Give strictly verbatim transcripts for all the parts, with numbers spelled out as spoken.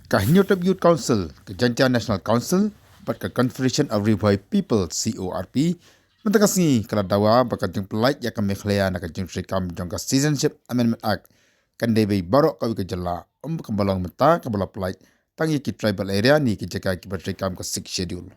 Ka Hynñiewtrep Youth Council, ka Jaintia National Council bad ka Confederation of Ri Bhoi People, C O R P, mynta ka sngi ka la dawa ba ka jingpyllait ïa ka Meghalaya na ka jingtreikam jong ka Citizenship Amendment Act kan dei beit baroh kawei ka jylla, ym ba ka ba long mynta ka ba la pyllait tang ïa ki tribal area ne ki jaka ki ba treikam ka Sixth Schedule.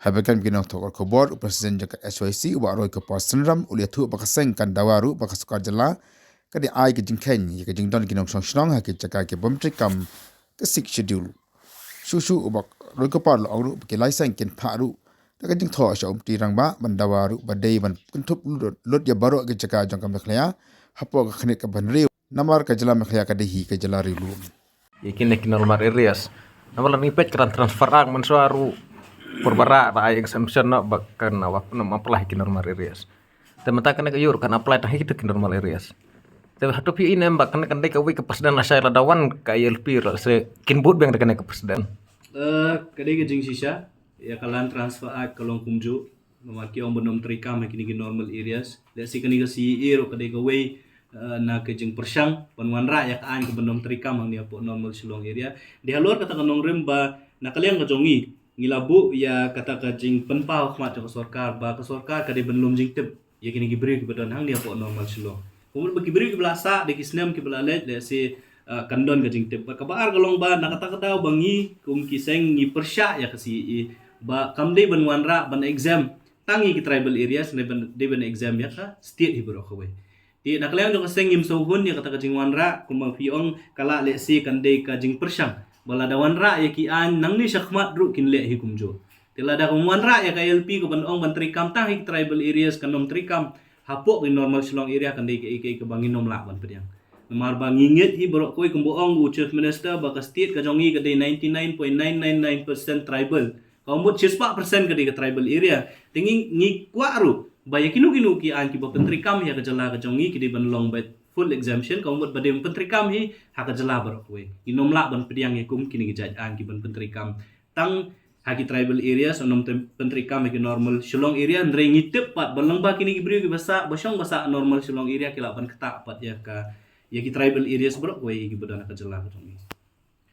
Haba kren bad ki nongthoh khubor, u President jong ka H Y C, u Bah Roy Kupar Synram, u la ïathuh ba ka seng kan dawa ruh ba ka sorkar jylla ka dei ai ka jingkheiñ ïa ka jingdon ki nongshong shnong ha ki jaka ki bym treikam ka Sixth Schedule. Shuh shuh u Bah Roy Kupar la ong ruh ba ki lai seng kin phah ruh da ka jingthoh sha u Myntri Rangbah ban dawa ruh ba dei ban kynthup lut, lut ïa baroh ki jaka jong ka Meghalaya hapoh ka khyndiat ka ba hynriew. Namar ka jylla Meghalaya ka dei hi ka jylla riewlum. Ïa kine ki normal areas. Namar lada ngi peit ka Land Transfer Act mynshuwa ruh por ba la ai exemption noh ba kan apply ki normal areas. Te mynta kane ka ïoh ruh kan apply tang ha kito ki normal areas. Te hato phi ïohi ne em ba kane kan dei kawei ka precedent lashai lada wan ka I L P ruh se kin bud biang da kane ka precedent. Eh, ka dei ka jingshisha, ïa ka Land Transfer Act ka long kumjuh. Namar ki ong ban ym treikam ha kine ki normal areas. Lehse kane ka C A A ruh ka dei kawei, eh, na ka jingpyrshang ban wanrah ïa ka aiñ ka ban ym treikam hangne hapoh normal Shillong area. Dei halor kata ka nongrim ba na ka liang ka jong ngi, ngi la buh ïa kata ka jingpynpaw khmat jong ka sorkar ba ka sorkar ka dei ban lum jingtip ïa kine ki briew ki ba don hangne hapoh normal Shillong. Kumno ba ki briew ki ba la sah da ki snem ki ba la leit, lehse, eh, kan don ka jingtip. Bad kaba ar ka long ba na kata ka daw ba ngi kum ki seng ngi pyrshah ïa ka C A A ba kam dei ban wanrah ban exempt tang ïa ki tribal areas, ne ban, dei ban exempt ïa ka state hi baroh kawei. Te na ka liang jong ka seng ngim sngewhun ïa kata ka jingwanrah, kumba phi ong ka la lehse kan dei ka jingpyrshang ba lada wanrah ïa ki aiñ nangne shakhmat ruh kin leh hi kumjuh. Te lada kam wanrah ïa ka I L P ka ban ong ban treikam tang ha ki tribal areas, kan ym treikam hapoh ki normal Shillong area, kan dei kaei kaei kaba ngin ym lah ban pdiang. Namar ba ngi ngeit hi baroh kawei kumba ong u Chief Minister ba ka state ka jong ngi ka dei ninety nine point nine nine nine percent tribal. Ka mut shispah percent ka dei ka tribal area. Te ngi, ngi kwah ruh ba ïa kino kino ki aiñ ki ba pyntreikam hi ha ka jylla ka jong ngi ki dei ban long beit full exemption, ka mut ba dei ban pyntreikam hi ha ka jylla baroh kawei. Ngin ym lah ban pdiang ïa kum kine ki jait aiñ ki ban pyntreikam tang ha ki tribal areas, ym pyntreikam ha ki normal Shillong area, hynrei ngi tip pat ba lyngba kine ki briew ki ba sah, ba shong ba sah normal Shillong area ki lah ban ktah pat ïa ka, ïa ki tribal areas baroh kawei ki ba don ha ka jylla ka jong ngi.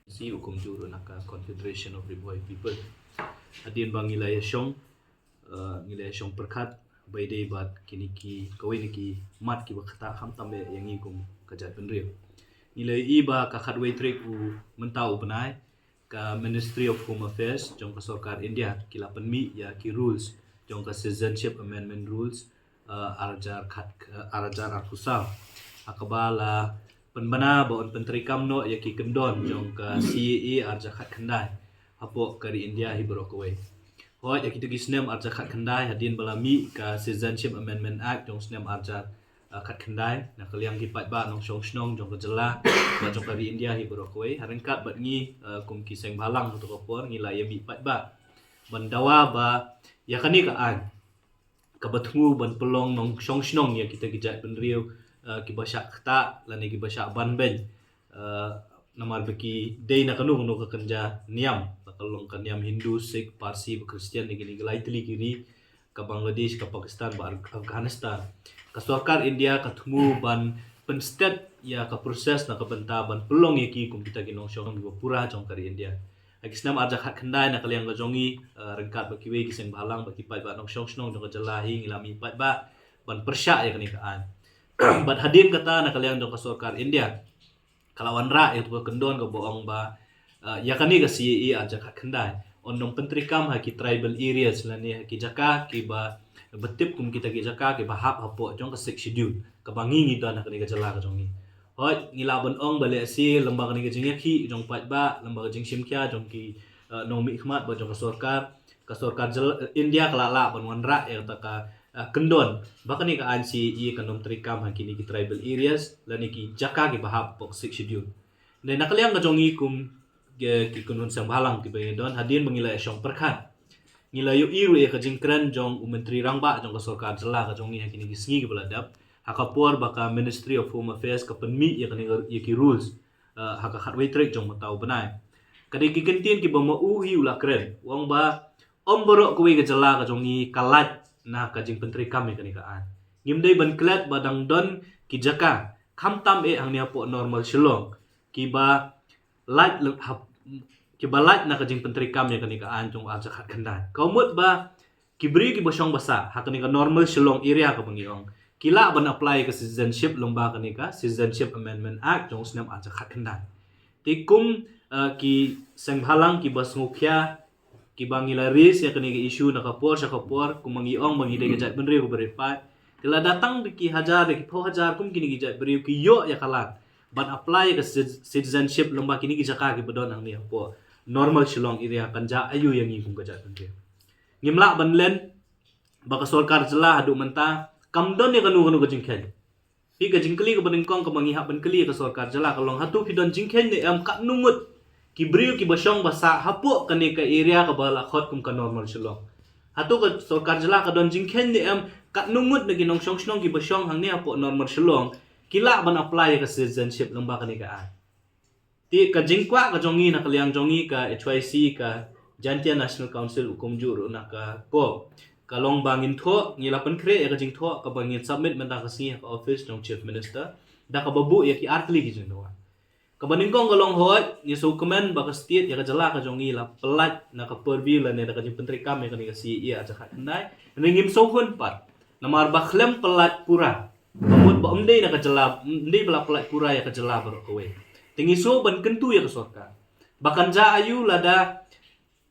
Si u kumjuh ruh na ka Confederation of Ri Bhoi People. Hadien ba ngi la ïa shong, eh, ngi la ïa shong pyrkhat ba ïadei bad kine ki, kawei na ki mat ki ba ktah khamtam eh ïa ngi kum ka jaitbynriew. Ngi la ïohi ba ka khatwei tarik u mynta u bnai, ka Ministry of Home Affairs jong ka sorkar India ki la pynmih ïa ki rules jong ka Citizenship Amendment Rules, eh, ar hajar khat, eh, ar hajar arphew saw. Ha kaba la pynbna ba yn pyntreikam noh ïa ki kyndon jong ka C A A ar hajar khat khyndai hapoh ka ri India hi baroh kawei. Hooid, ïa kito ki snem ar hajar khat khyndai, hadien ba la mih ka Citizenship Amendment Act jong snem ar hajar, eh, khat khyndai, na ka liang ki paidbah nongshong shnong jong ka jylla bad jong ka ri India hi baroh kawei, ha ryngkat bad ngi, eh, kum ki seng bhalang ha kato ka por ngi la ïa mih paidbah ban dawa ba ïa kane ka aiñ kaba thmu ban pynlong nongshong shnong ïa kita ki jaitbynriew, eh, ki ba shah ktah lane ki ba shah ban beiñ. Eh, namar ba ki dei na kano kano ka kynja niam, la ka long ka niam Hindu, Sikh, Parsi, ba Khristan, ne kine ki lai tylli ki ri, ka Bangladesh, ka Pakistan, ba Af-, Afghanistan. Ka sorkar India ka thmu ban pynstet ïa ka process na ka bynta ban pynlong ïa ki kum kita ki nongshong shnong ki ba pura jong ka ri India. Ha ki snem ar hajar khat khyndai na ka liang ka jong ngi, eh, ryngkat bad kiwei ki seng bhalang bad ki paidbah nongshong shnong jong ka jylla hi ngi la mih paidbah ban pyrshah ïa kane ka aiñ. Bad hadien kata na ka liang jong ka sorkar India ka la wanrah ïa katu ka kyndon kaba ong ba, eh, ïa kane ka C A A ar hajar khat khyndai yn ym pyntreikam ha ki tribal areas lane ha ki jaka ki ba, ba tip kum kita ki jaka ki ba hap hapoh jong ka Sixth Schedule kaba ngi ngi don ha kane ka jylla ka jong ngi. Hooid, ngi lah ban ong ba lehse lyngba kane ka jingïakhih jong paidbah, lyngba ka jingshim khia jong ki, eh, nongmihkhmat bad jong ka sorkar, ka sorkar jylla, India ka la lah ban wanrah ïa kata ka, eh, kyndon ba kane ka aiñ C A A kan ym treikam ha kine ki tribal areas lane ki jaka ki ba hap hapoh Sixth Schedule. Dei na ka liang ka jong ngi kum ki, ki kynhun seng bhalang ki ba ngi don, hadien ba ngi la ïa shong pyrkhat, ngi la ïohi ruh ïa ka jingkren jong u Myntri Rangbah jong ka sorkar jylla ka jong ngi ha kine ki sngi ki ba la dep ha ka por ba ka Ministry of Home Affairs ka pynmih ïa kane ka, ïa ki rules, eh, ha ka khatwei tarik jong mynta u bnai. Ka dei ki kyntien ki ba ma u hi u la kren, u ong ba ym baroh kawei ka jylla ka jong ngi ka lait na ka jingpyntreikam ïa kane ka aiñ. Ngim dei ban klet ba dang don ki jaka khamtam eh hangne hapoh normal Shillong ki ba lait lem hap kiba lait na ka jingpyntreikam ïa kane ka aiñ jong u arhajar khatkhyndai. Ka mut ba ki briew kiba shong ba sah ha kane ka normal Shillong area kaba ngi ong, ki lah ban apply ïa ka citizenship lyngba kane ka Citizenship Amendment Act jong u snem arhajar khatkhyndai. Te kum, uh, ki seng bhalang kiba sngewkhia, kiba ngi la raise ïa kane ka issue na ka por sha ka por, kumba ngi ong ba ngi dei ka jaitbynriew kaba rit paid. Te lada tang da ki hajar, da ki phew hajar kum kine ki jaitbynriew ki ïoh ïa ka lad ban apply ïa ka ci-, citizenship lyngba kine ki jaka kiba don hangne hapoh normal Shillong area, kan jia aïu ïa ngi kum ka jaitbynriew? Ngim lah ban len ba ka sorkar jylla haduh mynta kam don ïa kano kano ka jingkheiñ. Phi, ka jingkylli kaba nyngkong kaba ngi hap ban kylli ïa ka sorkar jylla ka long, hato phi don jingkheiñ ne em katno ngut ki briew kiba shong ba sah hapoh kane ka area kaba la khot kum ka normal Shillong? Hato ka sorkar jylla ka don jingkheiñ ne em katno ngut na ki nongshong shnong kiba shong hangne hapoh normal Shillong ki lah ban apply ïa ka citizenship lyngba kane ka aiñ? Te ka jingkwah ka jong ngi na ka liang jong ngi ka H Y C, ka Jaintia National Council, u kumjuh ruh na ka CoP, ka long ba ngin thoh, ngi la pynkhreh ïa ka jingthoh kaba ngin submit mynta ka sngi ha ka office jong Chief Minister da kaba buh ïa ki ar tylli ki jingdawa. Kaba nyngkong ka long, hooid, ngi sngewkmen ba ka state, ïa ka jylla ka jong ngi la pyllait na ka purview lane da ka jingpyntreikam ïa kane ka C A A arhajar khatkhyndai. Hynrei ngim sngewhun pat namar ba khlem pyllait pura, ka mut ba ym dei na ka jylla, ym dei ba la pyllait pura ïa ka jylla baroh kawei. Te ngi sngew ban kyntu ïa ka sorkar ba kan jia aïu lada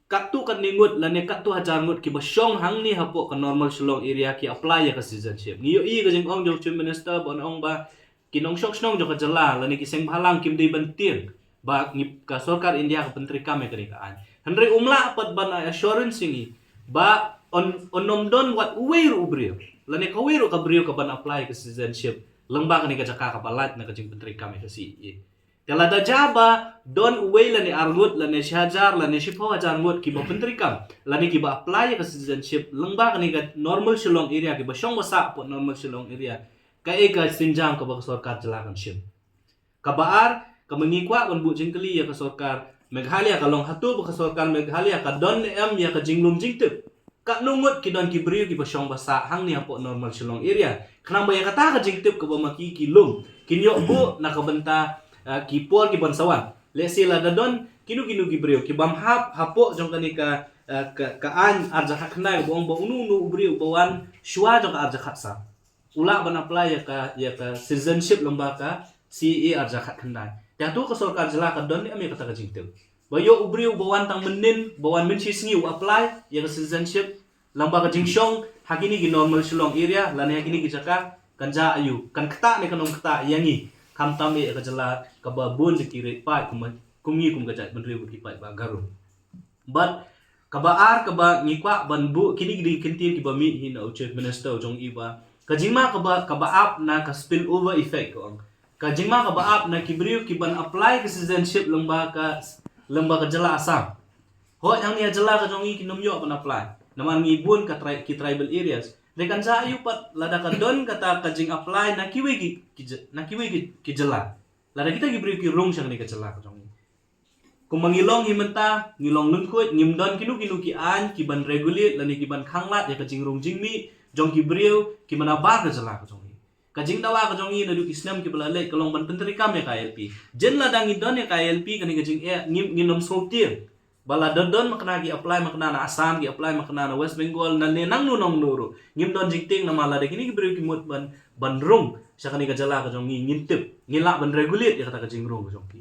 katto katne ngut lane katto hajar ngut kiba shong hangne hapoh ka normal Shillong area ki apply ïa ka citizenship. Ngi ïohi ka jingong jong Chief Minister ba un ong ba ki nongshong shnong jong ka jylla lane ki seng bhalang kim dei ban tieng ba ngi, ka sorkar India ka pyntreikam ïa kane ka aiñ. Hynrei um lah pat ban ai assurance ïa ngi ba un, un ym don wat uwei ruh u briew lane kawei ruh ka briew kaban apply ka citizenship lyngba kane ka jaka kaba lait na ka jingpyntreikam ïa ka C A A. Te lada jia ba don uwei lane ar ngut lane shi hajar lane shiphew hajar ngut kiba pyntreikam lane kiba apply ïa ka citizenship lyngba kane ka normal Shillong area, kiba shong ba sah hapoh normal Shillong area, kaei ka sienjam kaba ka sorkar jylla kan shim? Kaba ar, kaba ngi kwah ban buh jingkylli ïa ka sorkar Meghalaya ka long, hato ba ka sorkar Meghalaya ka don ne em ïa ka jinglum jingtip katno ngut ki don ki briew kiba shong ba sah hangne hapoh normal Shillong area, khnang ba ïa kata ka jingtip kaba ma ki ki lum kin ïoh buh na ka bynta, ah, ki por kiban sa wan. Lehse lada don kino kino ki briew kibym hap hapoh jong kane ka, ah, ka, ka aiñ arhajar khatkhyndai kaba ong ba uno uno u briew uba wan shuwa jong ka arhajar khatsaw u lah ban apply ïa ka, ïa ka citizenship lyngba ka C A A arhajar khatkhyndai. Te hato ka sorkar jylla ka don ne em ïa kata ka jingtip ba ïoh u briew uba wan tang mynnin, ba wan mynshisngi u apply ïa ka citizenship lyngba ka jingshong ha kine ki normal Shillong area lane ha kine ki jaka, kan jia aïu? Kan ktah ne kan ym ktah ïa ngi, khamtam ïa ka jylla kaba bun da ki rit paid kum, kum ngi kum ka jaitbynriew ki paidbah Garo? Bad kaba ar kaba ngi kwah ban buh, kine ki dei ki kyntien kiba mih hi na u Chief Minister u jong i ba ka jingma kaba, kaba ap na ka spill over effect ka ong. Ka jingma kaba ap na ki briew kiban apply ka citizenship lyngba ka, lyngba ka jylla Assam. Hooid, hangne ha jylla ka jong i kin ym ïoh ban apply namar ngi bun ka tri-, ki tribal areas. Te kan jia aïu pat lada ka don kata ka jing apply na kiwei ki, ki jy-, na kiwei ki, ki jylla, lada kita ki briew ki rung sha kane ka jylla ka jong i? Kumba ngi long hi mynta, ngi long lyngkhuid, ngim don kino kino ki aiñ kiban regulate lane kiban khanglad ïa ka jingrung jingmih jong ki briew kiba na bar ka jylla ka jong i. Ka jingdawa ka jong i naduh ki snem kiba la leit ka long ban pyntreikam ïa ka I L P. Jen lada ngi don ïa ka I L P, kane ka jingeh ngim, ngin ym sngewtieng ba lada don makna ki apply makna na Assam, ki apply makna na West Bengal, na ne nangno nangno ruh, ngim don jingtieng namar lada kine ki briew ki mut ban, ban rung sha kane ka jylla ka jong ngi, ngin tip, ngin lah ban regulate ïa kata ka jingrung ka jong ki.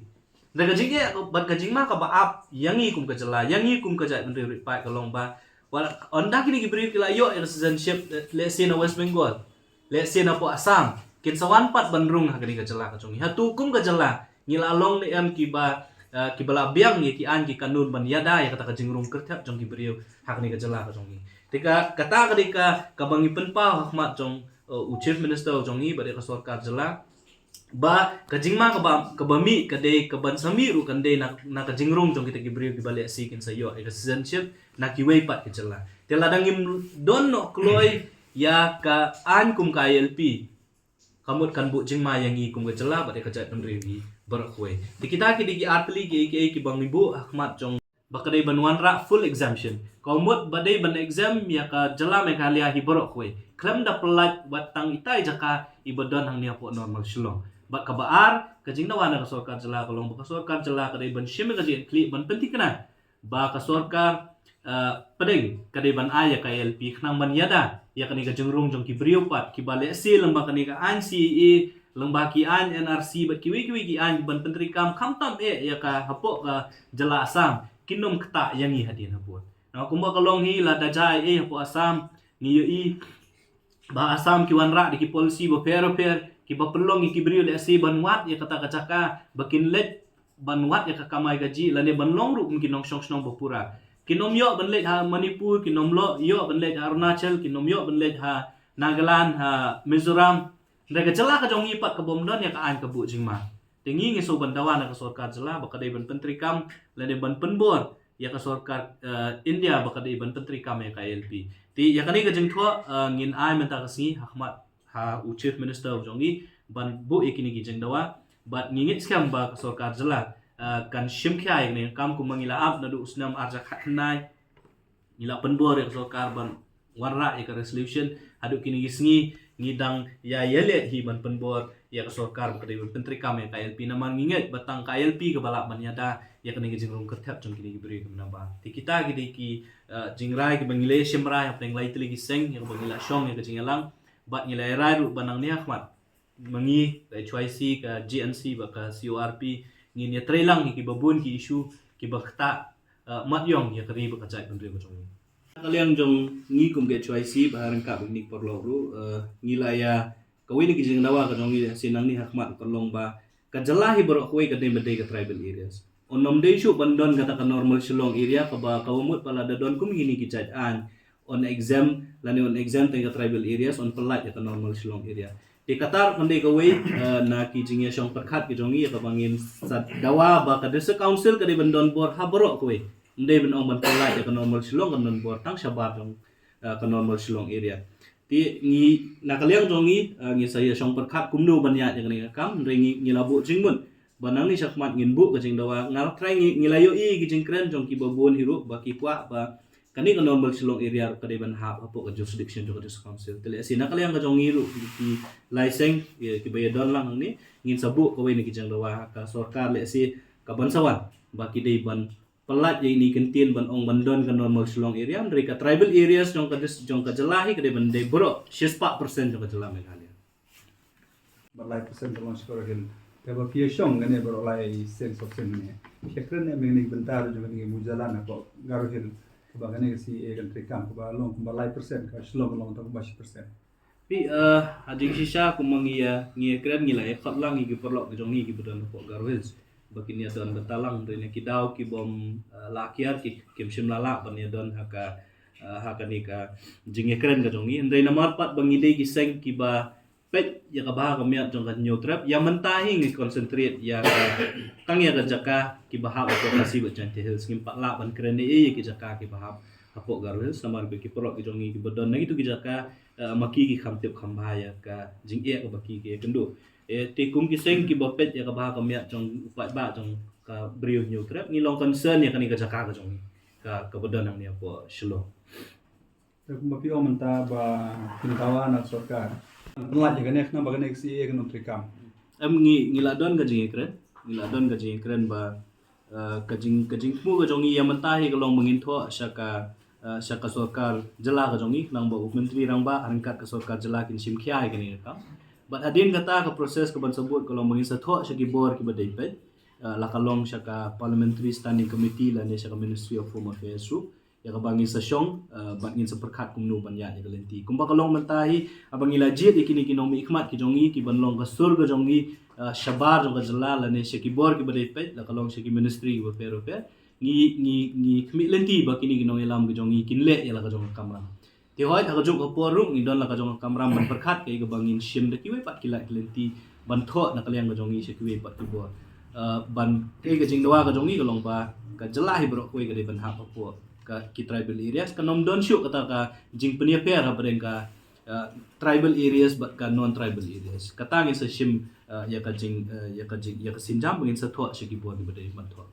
Te ka jingeh bad ka jingma kaba ap ïa ngi kum ka jylla, ïa ngi kum ka jaitbynriew rit paid ka long ba wat ynda kine ki briew ki la ïoh ïa ka citizenship, lehse na West Bengal, lehse na poh Assam, kin sa wan pat ban rung ha kane ka jylla ka jong ngi? Hato kum ka jylla ngi la long ne em kiba, eh, kiba la biang ïa ki aiñ ki kanun ban ïada ïa kata ka jingrung kyrthep jong ki briew ha kane ka jylla ka jong ngi? Te ka, kata ka dei ka, kaba ngi pynpaw ha khmat jong, eh, u Chief Minister u jong ngi bad ïa ka sorkar jylla, ba ka jingma kaba, kaba mih ka dei, kaban sa mih ruh kan dei na, na ka jingrung jong kita ki briew kiba lehse kin sa ïoh ïa ka citizenship na kiwei pat ki jylla. Te lada ngim don noh kloi ïa ka aiñ kum ka I L P, ka mut kan buh jingma ïa ngi kum ka jylla bad ïa ka jaitbynriew hi baroh kawei. Te kita ki dei ki ar tylli ki, ki, kiba ngi buh ha khmat jong ba ka dei ban wanrah full exemption. Ka mut ba dei ban exempt ïa ka jylla Meghalaya hi baroh kawei, khlem da pyllait wat tang itai jaka iba don hangne hapoh normal Shillong. Bad kaba ar, Ka jingdawa na ka sorkar jylla ka long ba ka sorkar jylla ka dei ban shim ka jingkylli ban pynthikna ba ka sorkar, eh, pdeng ka dei ban ai ïa ka I L P khnang ban ïada ïa kane ka jingrung jong ki briew pat kiba lehse lyngba kane ka aiñ C A A, lyngba ki aiñ N R C bad kiwei kiwei ki aiñ ban pyntreikam khamtam eh ïa ka hapoh ka jylla Assam, kin ym ktah ïa ngi hadien habud. Na kumba ka long hi, lada jia ei ei hapoh Assam, ngi ïohi ba Assam ki wanrah da ki policy bapher bapher kiba pynlong ïa ki briew lehse ban wad ïa kata ka jaka ba kin leit ban wad ïa ka kamai kajih lane ban long ruh kum ki nongshong shnong bapura. Kin ym ïoh ban leit ha Manipur, kin ym ïoh ban leit ha Arunachal, kin ym ïoh ban leit ha Nagaland, ha Mizoram. Hynrei ka jylla ka jong ngi pat ka bym don ïa ka aiñ ka buh jingma. Te ngi ngi shu ban dawa na ka sorkar jylla ba ka dei ban pyntreikam lane ban pynbor ïa ka sorkar, eh, India ba ka dei ban pyntreikam ïa ka I L P. Te ïa kane ka jingthoh, eh, ngin ai mynta ka sngi ha khmat ha u Chief Minister jong ngi ban buh ïa kine ki jingdawa bad ngi ngeit skhem ba ka sorkar jylla, eh, kan shim khia ïa kane ka kam kumba ngi la ap naduh u snem ar hajar khatkhyndai. Ngi la pynbor ïa ka sorkar ban wanrah ïa ka resolution, haduh kine ki sngi ngi dang ïa ïaleh hi ban pynbor ïa ka sorkar ba ka dei ban pyntreikam ïa ka I L P, namar ngi ngeit ba tang ka I L P kaba lah ban ïada ïa kane ka jingrung kyrthep jong kine ki briew kiba naba. Te kita ki dei ki, eh, jingrai kiba ngi la shim rai hapdeng lai tylli ki seng ïa kaba ngi la shong ïa ka jingïalang bad ngi la rai ruh ba nangne ha khmat ma ngi ka H Y C, ka G N C bad ka C O R P ngin ïatreilang ïa kiba bun ki issue kiba ktah, eh, mat ïong ïa ka ri bad ka jaitbynriew ka jong ngi. Na ka liang jong ngi kum ka H Y C ba ha ryngkat bad ngi ki paralok ruh, eh, ngi la ïa kawei na ki jingdawa ka jong ngi lehse nangne ha khmat ka long ba ka jylla hi baroh kawei ka dei ban dei ka tribal areas. Un ym dei shuh ban don kata ka normal Shillong area kaba, kaba mut ba lada don kum kine ki jait aiñ un exempt lane un exempt tang ka tribal areas, un pyllait ïa ka normal Shillong area. Te kata ruh kan dei kawei, eh, na ki jingïashong pyrkhat ki jong ngi ïa kaba ngin sa dawa ba ka District Council ka dei ban don bor ha baroh kawei. Ym dei ban ong ban pyllait ïa ka normal Shillong, kan don bor tang shabar jong, eh, ka normal Shillong area. Te ngi na ka liang jong ngi, eh, ngi sa ïashong pyrkhat kumno ban ïaid ïa kane ka kam, hynrei ngi, ngi la buh jingmut ba nangne shakhmat ngin buh ka jingdawa. Nga ruh trai ngi, ngi la ïohi ki jingkren jong kiba bun hi ruh ba ki kwah ba kane ka normal Shillong area ruh ka dei ban hap hapoh ka jurisdiction jong ka District Council. Te lehse na ka liang ka jong ngi ruh ki, ki lai seng, eh, kiba ïadon lang hangne, ngin sa buh kawei na ki jingdawa ha ka sorkar lehse kaban sa wan ba ki dei ban pyllait ïa ine i kyntien ban ong ban don ka normal Shillong area, hynrei ka tribal areas jong ka dis-, jong ka jylla hi ka dei ban dei baroh shispah percent jong ka jylla Meghalaya. Ba lai percent ka long sha Garo Hills. Te ba phi ïashong kane baroh lai seng sawphew seng ne, phi ïakren ne em ïa kane ka bynta jong kane ka mujlan hapoh Garo Hills, kaba kane ka C A A kan treikam, kaba long kumba lai percent, ka Shillong ka long tang kumba shi percent. Phi, eh, ha jingshisha kumba ngi, eh, ngi ïakren, ngi la ïakhot lang ïa ki paralok ki jong ngi kiba don hapoh Garo Hills ba kin ïadon bynta lang, hynrei na ki daw ki bym, eh, lah kiar, ki, kim shym la lah ban ïadon ha ka, eh, ha kane ka jingïakren ka jong ngi. Hynrei namar pat ba ngi dei ki seng kiba peit ïa ka bha ka miat jong ka Hynñiewtrep, ïa mynta hi ngi concentrate ïa ka, tang ïa ka jaka kiba hap hapoh Khasi bad Jaintia Hills, ngim pat lah ban kren ei ei ïa ki jaka kiba hap hapoh Garo Hills, namar ba ki paralok ki jong ngi kiba don na kito ki jaka, eh, ma ki ki kham tip kham bha ïa ka jingeh kaba ki, ki ïakynduh. Eh, te kum ki seng kiba peit ïa ka bha ka miat jong u paidbah jong ka briew Hynñiewtrep, ngi long concern ïa kane ka jaka ka jong ngi, ka, kaba don hangne hapoh Shillong. Te kumba phi ong mynta ba phin dawa na sorkar, pynlait ïa kane khnang ba kane ka C A A kan ym treikam. Em, ngi, ngi la don ka jingïakren, ngi la don ka jingïakren ba, eh, ka jing, ka jingthmu ka jong ngi ïa mynta hi ka long ba ngin thoh sha ka, eh, sha ka sorkar jylla ka jong ngi, khnang ba u Myntri Rangbah ha ryngkat ka sorkar jylla kin shim khia ïa kane ka kam. Bad hadien kata ka process kaban sa bud ka long ba ngin sa thoh sha ki bor kiba dei peit, eh, la ka long sha ka Parliamentary Standing Committee lane sha ka Ministry of Home Affairs ruh, ïa kaba ngin sa shong, eh, bad ngin sa pyrkhat kumno ban ïaid ïa ka lynti. Kumba ka long mynta hi, haba ngi la jied ïa kine ki nongmihkhmat ki jong ngi kiban long ka sur ka jong ngi, eh, shabar jong ka jylla lane sha ki bor kiba dei peit, la ka long sha ki ministry kiba pher bapher, ngi, ngi, ngi khmih lynti ba kine ki nongïalam ki jong ngi kin leh ïa la ka jong ka kamram. Te hooid ha kajuh ka por ruh ngi don la ka jong ka kamram ban pyrkhat ïa kaba ngin shim da kiwei pat ki lad ki lynti ban thoh na ka liang ka jong ngi sha kiwei pat ki bor. Eh, ban, ka jingdawa ka jong ngi ka long ba ka jylla hi baroh kawei ka dei ban hap hapoh ka, ki tribal areas, kan ym don shuh kata ka jingpynïapher hapdeng ka, eh, tribal areas bad ka non-tribal areas. Kata ngin sa shim, eh, ïa ka jing, eh, ïa ka jing, ïa ka sienjam, ngin sa thoh sha ki bor kiba dei ban thoh.